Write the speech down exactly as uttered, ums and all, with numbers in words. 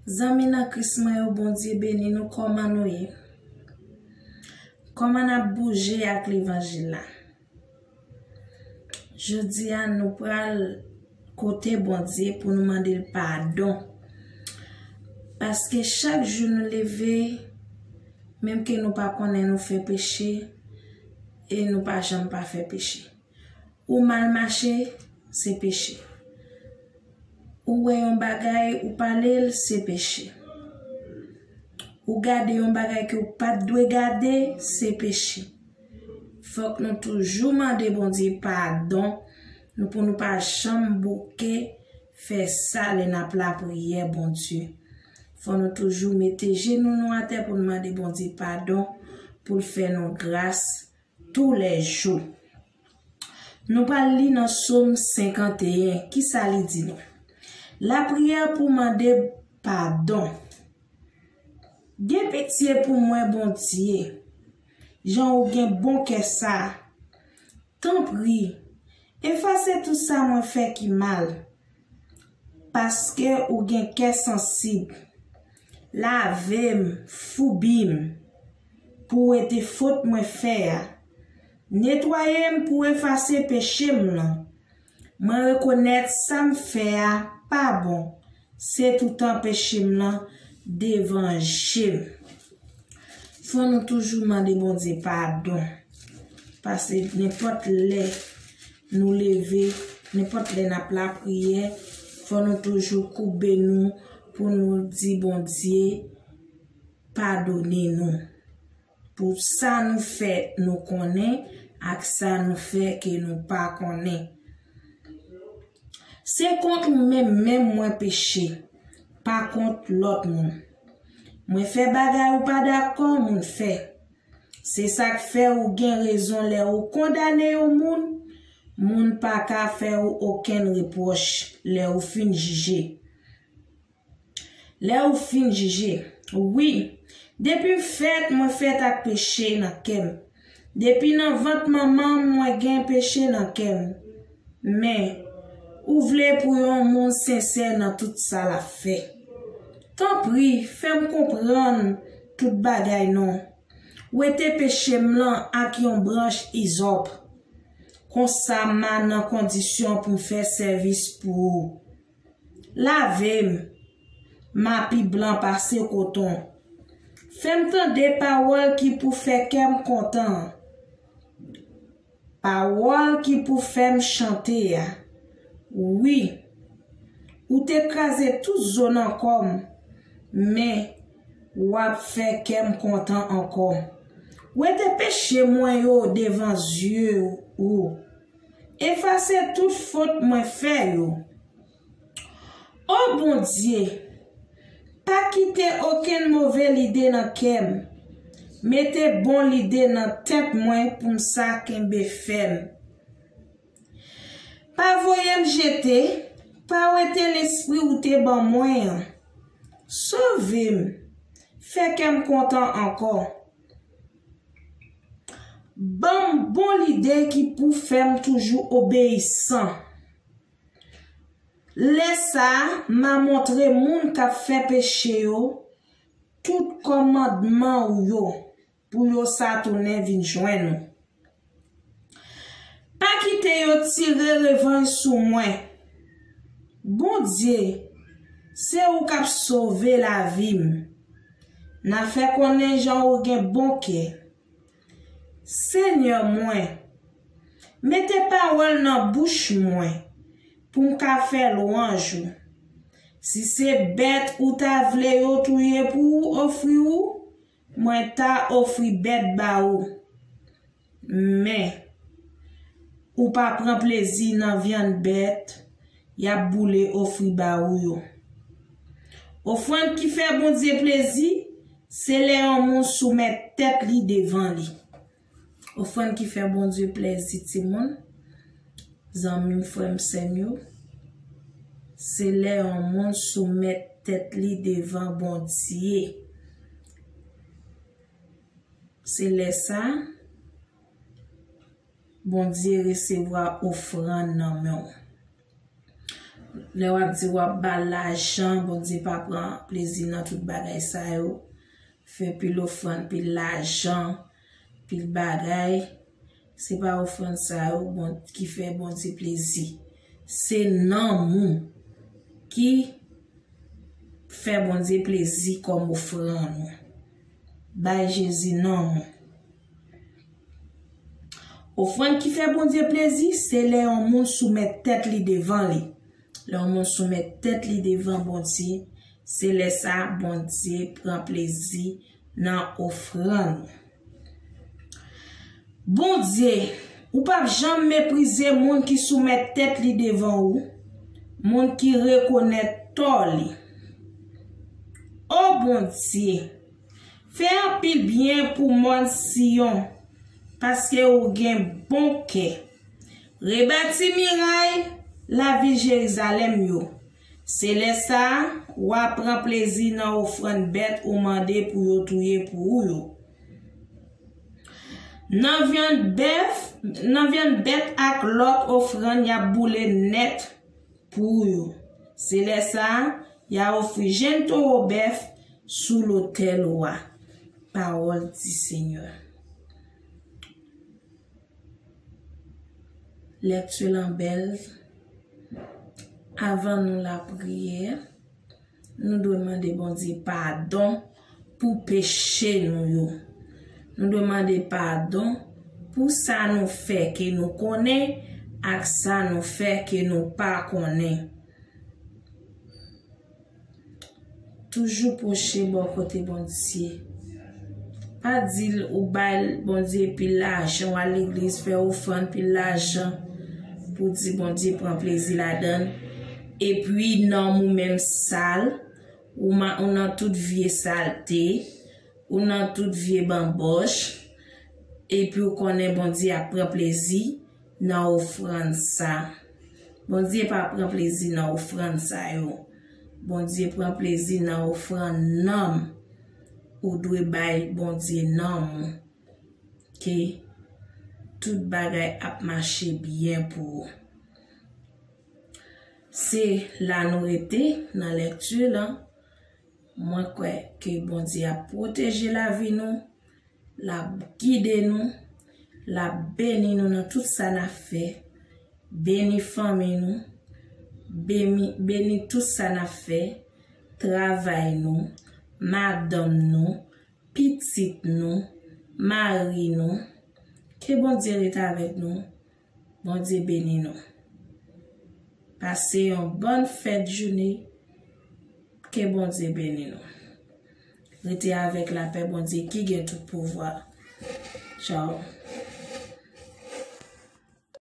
Zanmi nan Kris mwen yo, Bondye beni nou. Kòman nou ye? Kòman n ap bouje ak levanjil la? Jodi a, nou pral kote Bondye pou nou mande l padon. Paske chak jou nou leve, menm ke nou pa konnen, nou fè peche, e nou pa janm pa fè peche. Ou mal mache, se peche. Ou wè yon bagay, ou pale l, se peche. Ou gade yon bagay ke ou pa t dwe gade, se peche. Fòk nou toujou mande Bondye padon, nou, pou nou pa janm bouke fè sa lè n ap lapriyè Bondye. Fò nou toujou mete jenou nou atè pou nou mande Bondye padon, pou l fè nou gras toulèjou. Nou pral li nan Sòm senkanteyen. Kisa li di nou? Lapriyè pou mande padon. Gen pitye pou mwen, Bondye, jan ou gen bon kè sa. Tanpri, efase tout sa mwen fè ki mal. Paske ou gen kè sansib. Lave m, foubi m, pou wete fot mwen fè a. Netwaye m pou efase peche m lan. Mwen rekonèt sa m fè a pa bon. Se toutan peche m lan devan je m. Fò nou toujou mande Bondye padon. Paske nenpòt lè nou leve, nenpòt lè n ap lapriyè, fò nou toujou koube nou pou nou di Bondye padone nou. Pou sa nou fè nou konnen ak sa nou fè ke nou pa konnen. Se kont ou menm menm mwen peche, pa kont lòt moun. Mwen fè bagay ou pa dakò, moun fè. Se sa k fè ou gen rezon lè ou kondane yon moun, moun pa ka fè ou okenn repwòch lè ou fin jije. Lè ou fin jije, wi, depi m fèt, mwen fèt ak peche nan kè m. Depi nan vant manman m, mwen gen peche nan kè m. Men, ou vle pou yon moun sensè nan tout sa l ap fè. Tanpri, fè m konprann tout bagay non. Wete peche m lan ak yon branch izòp. Konsa m a nan kondisyon pou m fè sèvis pou ou. Lave m, m a pi blan pase koton. Fè m tande pawòl ki pou fè kè m kontan. Pawòl ki pou fè m chante a. Wi, ou te kraze tout zo nan kò m, men w ap fè kè m kontan ankò. Wete peche mwen yo devan zye ou. Efase tout fot mwen fè yo. O Bondye, pa kite okenn move lide nan kè m. Mete bon lide nan tèt mwen pou m sa kenbe fèm. Pa voye m jete, pa wete lespri ou te ban mwen an. Sove m, fè kè m kontan ankò. Ban m bon lide ki pou fè m toujou obeyisan. Lè sa a, m a montre moun k ap fè peche yo tout kòmandman ou yo, pou yo sa tounen vin jwenn ou. Pa kite yo tire revanj sou mwen. Bondye, se ou k ap sove lavi m. N a fè konnen jan ou gen bon kè. Senyè mwen, mete pawòl nan bouch mwen pou m ka fè lwanj ou. Si se bèt ou ta vle yo touye pou ou ofri ou, mwen ta ofri bèt ba ou. Men, ou pa pran plezi nan vyann bèt y ap boule ofri ba ou yo. Ofrann ki fè Bondye plezi, se lè yon moun soumèt tèt li devan li. Ofrann ki fè Bondye plezi, timoun, zanmi m, frè m, sè m yo, se lè yon moun soumèt tèt li devan Bondye. Se lè sa, Bondye resevwa ofrann nan men w. Lè w ap di w ap ba l lajan, Bondye pa pran plezi nan tout bagay sa yo. Fè pil ofrann, pil lajan, pil bagay. Se pa ofrann sa yo bon, ki fè Bondye plezi. Se nanm ou ki fè Bondye plezi kòm ofrann ou. Bay Jezi nanm ou. Ofrann ki fè Bondye plezi, se lè yon moun soumèt tèt li devan li. Lè yon moun soumèt tèt li devan Bondye, se lè sa Bondye pran plezi nan ofrann. Bondye, ou p ap janm meprize moun ki soumèt tèt li devan ou, moun ki rekonèt tò li. O Bondye, fè anpil byen pou mòn Siyon, paske ou gen bon kè. Rebati miray lavil Jerizalèm yo. Se lè sa a, w a pran plezi nan ofrann bèt ou mande pou yo touye pou ou yo. Nan vyann bèf, nan vyann bèt ak lòt ofrann y ap boule nèt pou ou yo. Se lè sa a, y a ofri jenn towo bèf sou lotèl ou a. Pawòl di Senyè. Lèkti lan bèl. Avan nou lapriyè, nou dwe mande Bondye padon pou peche nou yo. Nou dwe mande padon pou sa nou fè ke nou konnen ak sa nou fè ke nou pa konnen. Toujou pwoche bò kote Bondye. Pa di l ou bay Bondye pil lajan, w al legliz, fè ofrann pil lajan pou di Bondye pran plezi ladan l. Epi nanm ou menm sal, ou ma-, ou nan tout vye salte, ou nan tout vye banbòch, epi ou konnen Bondye ap pran plezi nan ofrann sa. Bondye pa pran plezi nan ofrann sa yo. Bondye pran plezi nan ofrann nanm. Ou dwe bay Bondye nanm ou. Ke tout bagay ap mache byen pou ou. Se la nou rete nan lèkti lan. Mwen kwè ke Bondye ap pwoteje lavi nou, l ap gide nou, l ap beni nou nan tout sa n ap fè, beni fanmi nou, beni, beni tout sa n ap fè, travay nou, madanm nou, pitit nou, mari nou. Ke Bondye rete avèk nou. Bondye beni nou. Pase yon bòn fèt jounen. Ke Bondye beni nou. Rete avèk lapè Bondye ki gen tout pouvwa. Tchaw.